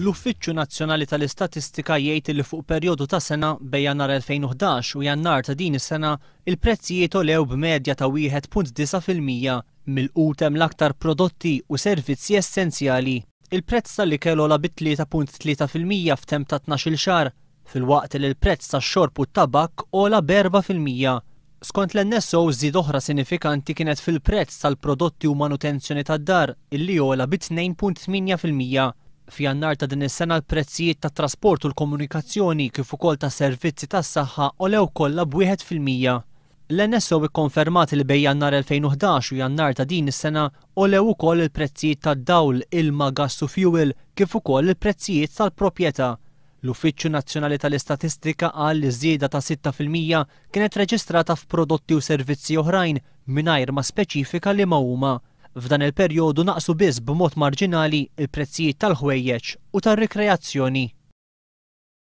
L-Uffiċċju Nazzjonali tal-Istatistika jgħid li fuq perjodu ta' sena bejn Jannar 2011 u Jannar ta' din is-sena, il-prezzijiet għolew b'medja ta' 1.9%. Milqut hemm l-aktar prodotti u servizzi essenzjali. Il-prezz tal-ikel għola bi 3.3% f'temp ta' 12-il xahar, filwaqt li l-prezz tax-xorb u t-tabakk għola b'4%. Skont l-NSO żieda oħra sinifikanti kienet fil-prezz tal-prodotti u manutenzjoni tad-dar illi għola bi 2.8%. F'Jannar ta' din is-sena l-prezzijiet tat-trasport u l-komunikazzjoni kif ukoll ta' servizzi tas-saħħa għolew kollha b'1%. L-NSO ikkonfermat li bejn Jannar 2011 u Jannar ta' din is-sena għolew ukoll il-prezzijiet tad-dawl, ilma, gass u fuel kif ukoll il-prezzijiet tal-proprjetà. L-Uffiċċju Nazzjonali tal-Istatistika qal li żieda ta' 6% kienet reġistrata f'prodotti u servizzi oħrajn mingħajr ma speċifika liema huma. F'dan il-perjodu naqsu biss b'mod marġinali il-prezzijiet tal-ħwejjeġ u tar-rikreazzjoni.